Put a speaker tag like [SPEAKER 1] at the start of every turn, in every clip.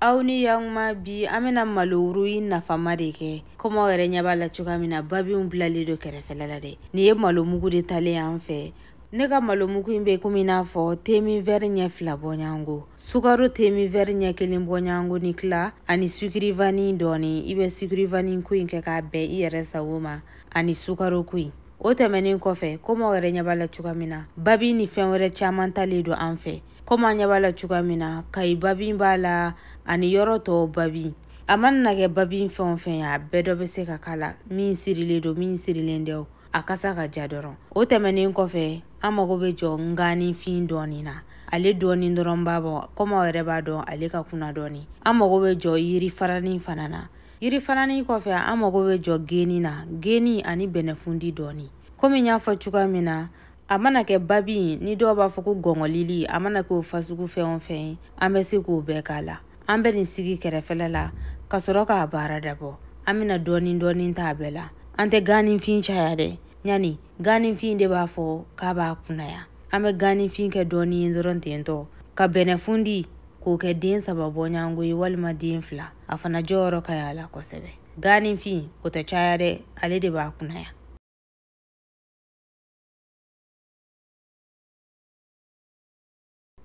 [SPEAKER 1] Aw ni yakuma bi an bɛna malowuru nafama de kɛ. Komi aw yɛrɛ ɲɛ b'a la cogoya min na, babiw bilalen don kɛrɛfɛla la dɛ. Nin ye malomugu de talen y'an fɛ. Ne ka malomugu in bɛ komi i n'a fɔ temin wɛri ɲɛ 2 bɔɲɔgɔnko, sukaro temin wɛri ɲɛ 1 bɔɲɔgɔnko ni tila, ani sukiri vanille dɔɔni. I bɛ sukiri vanille ko in kɛ k'a bɛn i yɛrɛ sago ma, ani sukaro ko in. O tɛmɛnen kɔfɛ, komi aw yɛrɛ ɲɛ b'a la cogoya min na, babi ni fɛn wɛrɛ caman talen don an fɛ. Komi an ɲɛ b'a la cogoya min na, Kayi babi b'a la ani yɔrɔ tɔw babi. A mana kɛ babi fɛn o fɛn ye, a bɛɛ dɔ bɛ se ka k'a la, min sirilen don, min sirilen tɛ, a kasa ka ja dɔrɔn. O tɛmɛnen kɔfɛ, an mago bɛ jɔ nganifin dɔɔni na. Ale dɔɔni dɔrɔn b'a bɔ, komi aw yɛrɛ b'a dɔn, ale ka kunna dɔɔni. An mago bɛ jɔ yiri faranin fana na. Yiri faranin kɔfɛ, an mago bɛ jɔ geni na, geni ani bɛnɛfundi dɔɔni. Komi n y'a fɔ cogoya min na, a mana kɛ babi ni dɔw b'a fɔ ko gɔngɔlili, a mana kɛ o fasugu fɛn o fɛn ye, an bɛ se k'o bɛɛ k'a la. An bɛ nin sigi kɛrɛfɛla la ka sɔrɔ k'a baara dabɔ. An bɛna dɔɔni dɔɔni ta a bɛɛ la. An tɛ ganifin caya dɛ, ɲani ganifin de b'a fɔ k'a b'a kunnaya. An bɛ ganifin kɛ dɔɔni ye dɔrɔn ten tɔ, ka bɛnɛfundi k'o kɛ den 3 bɔɲɔgɔnko ye walima den 2. A fana jɔyɔrɔ ka ɲi a la kosɛbɛ. Ganifin o tɛ caya dɛ, ale de b'a kunnaya.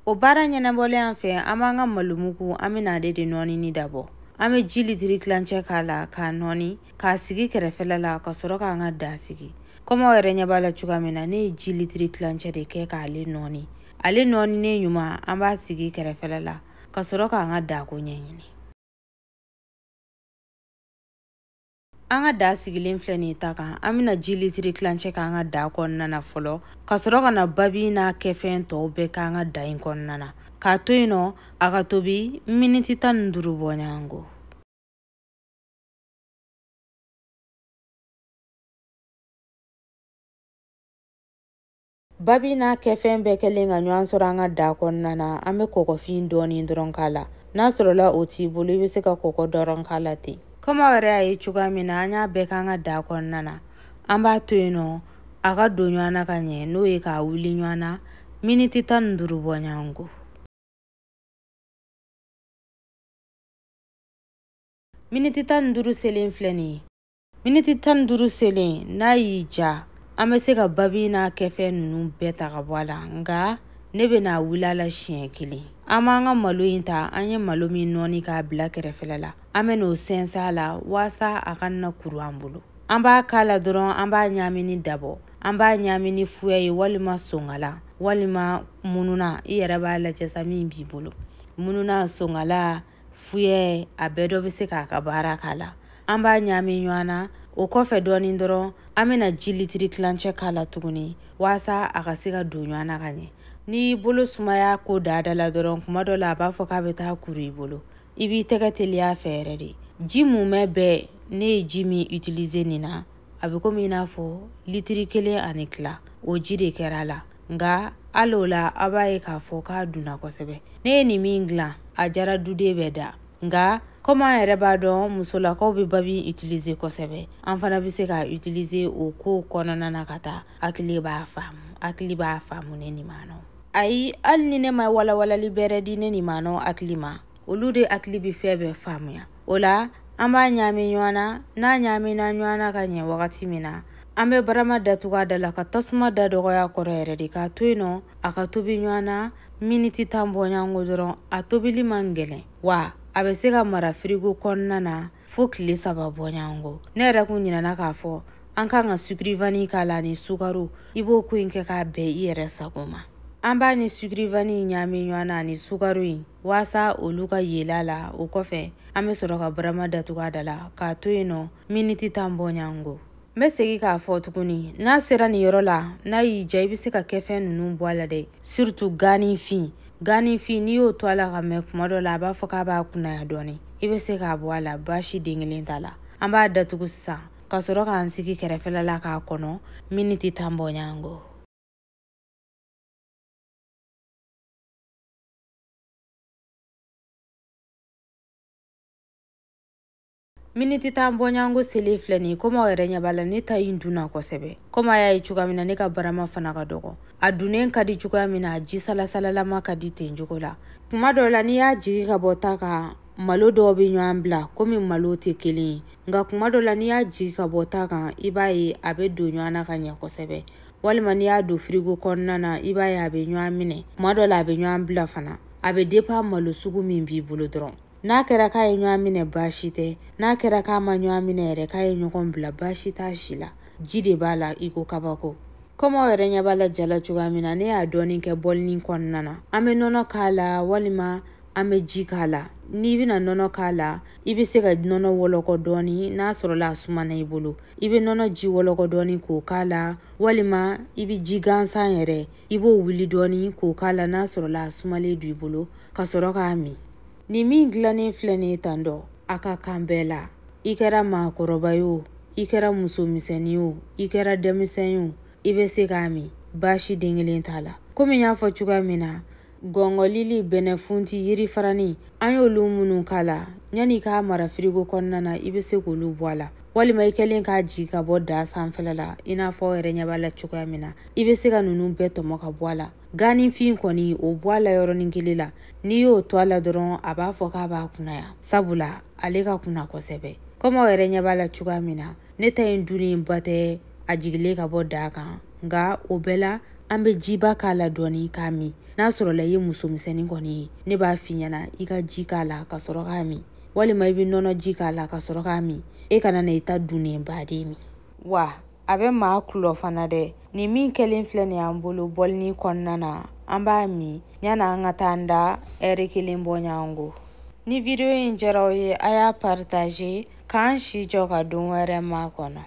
[SPEAKER 1] O baara ɲɛnabɔlen an fɛ, an b'an ka malomugu, an bɛna ale de nɔɔnini dabɔ. An bɛ ji litiri tilancɛ k'a la k'a nɔɔni, k'a sigi kɛrɛfɛla la ka sɔrɔ k'an ka da sigi. Komi aw yɛrɛ ɲɛ b'a la cogoya min na, ne ye ji litiri tilancɛ de kɛ k'ale nɔɔni. Ale nɔɔninen ɲuman, an b'a sigi kɛrɛfɛla la ka sɔrɔ k'an ka dako ɲɛɲini. An ka da sigilen filɛ nin ta kan, an bɛna ji litiri tilancɛ k'an ka da kɔnɔna na fɔlɔ, ka sɔrɔ ka na babi n'a kɛfɛn tɔw bɛɛ k'an ka da in kɔnɔna na, k'a to yen nɔ a ka tobi miniti 15 bɔɲɔgɔnko. Babi n'a kɛfɛn bɛɛ kɛlen ka ɲɔgɔn sɔrɔ an ka da kɔnɔna na, an bɛ kɔkɔfin dɔɔni dɔrɔn k'a la. N'a sɔrɔla o t'i bolo, i bɛ se ka kɔkɔ dɔrɔn k'a la ten. Komi aw yɛrɛ y'a ye cogoya min na, an y'a bɛɛ k'an ka da kɔnɔna na. An b'a to yen nɔ a ka don ɲɔgɔn na ka ɲɛ, n'o ye k'a wuli ɲɔgɔn na miniti 15 bɔɲɔgɔnko. Miniti 15 selen filɛ nin ye. Miniti 15 selen, n'a y'i ja, an bɛ se ka babi n'a kɛfɛn ninnu bɛɛ ta ka bɔ a la, nka ne bɛna wuli a la siɲɛ 1. An b'an ka malo in ta, an ye malo min nɔɔni k'a bila kɛrɛfɛla la, an bɛ n'o sɛnsɛn a la walasa a kana na kuru an bolo. An b'a k'a la dɔrɔn, an b'a ɲaamini dabɔ. An b'a ɲaamini fuya ye walima songala walima mununa, i yɛrɛ b'a lajɛ sa min b'i bolo. Mununa, songala, fuya, a bɛɛ dɔ bɛ se k'a ka baara k'a la. An b'a ɲaami ɲɔgɔn na. O kɔfɛ dɔɔni dɔrɔn, an bɛna ji litiri tilancɛ k'a la tuguni walasa a ka se ka don ɲɔgɔn na ka ɲɛ. N'i y'i bolo sumaya ko da da la dɔrɔn, kuma dɔ la a b'a fɔ k'a bɛ taa kuru i bolo. I b'i tɛgɛ teliya a fɛ yɛrɛ de. Ji mumɛ bɛɛ, ne ye ji min utiliser nin na, a bɛ komi i n'a fɔ litiri 1 ani tila, o ji de kɛra a la. Nka hali o la, aw b'a ye k'a fɔ k'a dunna kosɛbɛ. Ne ye nin min dilan, a diyara duden bɛɛ da. Nka komi an yɛrɛ b'a dɔn musolakaw bɛ babi utiliser kosɛbɛ, an fana bɛ se k'a utiliser o ko kɔnɔna na ka taa. Hakili b'a faamu, hakili b'a faamu ne ni maa nɔ. Ayi, hali ni ne ma walawalali bɛrɛ di ne ni maa nɔ hakili ma, olu de hakili bɛ fɛn bɛɛ faamuya. O la, an b'a ɲaami ɲɔgɔn na. N'a ɲaamina ɲɔgɔn na ka ɲɛ wagati min na, an bɛ barama datugu a da la ka tasuma da dɔgɔya kɔrɔ yɛrɛ de, k'a to yen nɔ a ka tobi ɲɔgɔn na miniti 10 bɔɲɔgɔnko dɔrɔn. A tobili man gɛlɛn, wa a bɛ se ka mara firigo kɔnɔna na fo tile 3 bɔɲɔgɔnko. Ne yɛrɛ kun ɲinɛna k'a fɔ, an kan ka sukiri vanille k'a la ani sukaro. I b'o ko in kɛ k'a bɛn i yɛrɛ sago ma. An b'a ni sukiri vanille ɲaami ɲɔgɔn na ani sukaro in walasa olu ka yɛlɛ a la. O kɔfɛ, an bɛ sɔrɔ ka barama datugu a da la k'a to yen nɔ miniti 10 bɔɲɔgɔnko. N bɛ segin k'a fɔ tuguni, n'a sera nin yɔrɔ la, n'a y'i ja, i bɛ se ka kɛfɛn ninnu bɔ a la dɛ, surtout ganifin. Ganifin, n'i y'o to a la ka mɛn, kuma dɔ la a b'a fɔ k'a b'a kunnaya dɔɔni, i bɛ se k'a bɔ a la, baasi den kelen t'a la. An b'a datugu sisan ka sɔrɔ k'an sigi kɛrɛfɛla la k'a kɔnɔ miniti 10 bɔɲɔgɔnko. Miniti 10 bɔɲɔgɔnko selen filɛ nin ye, komi aw yɛrɛ ɲɛ b'a la, ne ta in dunna kosɛbɛ. Komi a y'a ye cogoya min na, ne ka barama fana ka dɔgɔ. A dunnen ka di cogoya min na, a ji salasalalama ka di ten cogo la. Kuma dɔw la, n'i y'a jigin ka bɔ ta kan, malo dɔw bɛ ɲɔgɔn bila komi malo tɛ kelen ye, nka kuma dɔ la n'i y'a jigin ka bɔ ta kan, i b'a ye a bɛ don ɲɔgɔn na ka ɲɛ kosɛbɛ. Walima n'i y'a don firigo kɔnɔna na, i b'a ye a bɛ ɲɔgɔn minɛ. Kuma dɔ la a bɛ ɲɔgɔn bila fana. A bɛ dépend malo sugu min b'i bolo dɔrɔn. N'a kɛra k'a ye ɲɔgɔn minɛ baasi tɛ, n'a kɛra k'a ma ɲɔgɔn minɛ yɛrɛ k'a ye ɲɔgɔn bila baasi t'a si la. Ji de b'a la i ko kabako. Komi aw yɛrɛ ɲɛ b'a la ja la cogoya min na, ne y'a dɔɔnin kɛ bɔlinin kɔnɔna na. An bɛ nɔnɔ k'a la walima an bɛ ji k'a la. N'i bɛna nɔnɔ k'a la, i bɛ se ka nɔnɔ wɔlɔkɔ dɔɔni n'a sɔrɔla a sumana i bolo. I bɛ nɔnɔ ji wɔlɔkɔ dɔɔni k'o k'a la, walima i bɛ ji gansan yɛrɛ, i b'o wuli dɔɔni k'o k'a la n'a sɔrɔla a sumalen don i bolo, ka sɔrɔ k'a min. Nin min dilannen filɛ nin ye tan dɔ, a ka kan bɛɛ la. I kɛra maakɔrɔba ye o, i kɛra musomisɛnnin ye o, i kɛra denmisɛn ye o, i bɛ se k'a min, baasi den kelen t'a la. Komi n y'a fɔ cogoya min na, gɔngɔlili, bɛnɛfunti, yirifarani, an y'olu minnu k'a la, yanni i k'a mara firigo kɔnɔna na, i bɛ se k'olu bɔ a la. Walima i kɛlen k'a jigin ka bɔ daa sanfɛla la, i n'a fɔ aw yɛrɛ ɲɛ b'a la cogoya min na, i bɛ se ka ninnu bɛɛ tɔmɔ ka bɔ a la. Ganifin kɔni, o bɔ a la yɔrɔnin kelen la. N'i y'o to a la dɔrɔn, a b'a fɔ k'a b'a kunnaya, sabula ale ka kunna kosɛbɛ. Komi aw yɛrɛ ɲɛ b'a la cogoya min na, ne ta in dunnen ba tɛ a jigilen ka bɔ daa kan, nka o bɛɛ la an bɛ jiba k'a la dɔɔni k'a min. N'a sɔrɔla i ye musomisɛnnin kɔni ye, ne b'a f'i ɲɛna i ka ji k'a la ka sɔrɔ k'a min, walima i bɛ nɔnɔ ji k'a la ka sɔrɔ k'a min. E kana na i ta dunnen baden min. Wa a bɛ maa kulɔ fana dɛ. Nin min kɛlen filɛ nin y'an bolo bɔlinin kɔnɔna na, an b'a min yanni an ka taa an da ɛri kelen bɔ ɲɔgɔn kɔ. Ni video in diyara aw ye, a y'a partager k'an si jɔ ka don wɛrɛ makɔnɔ.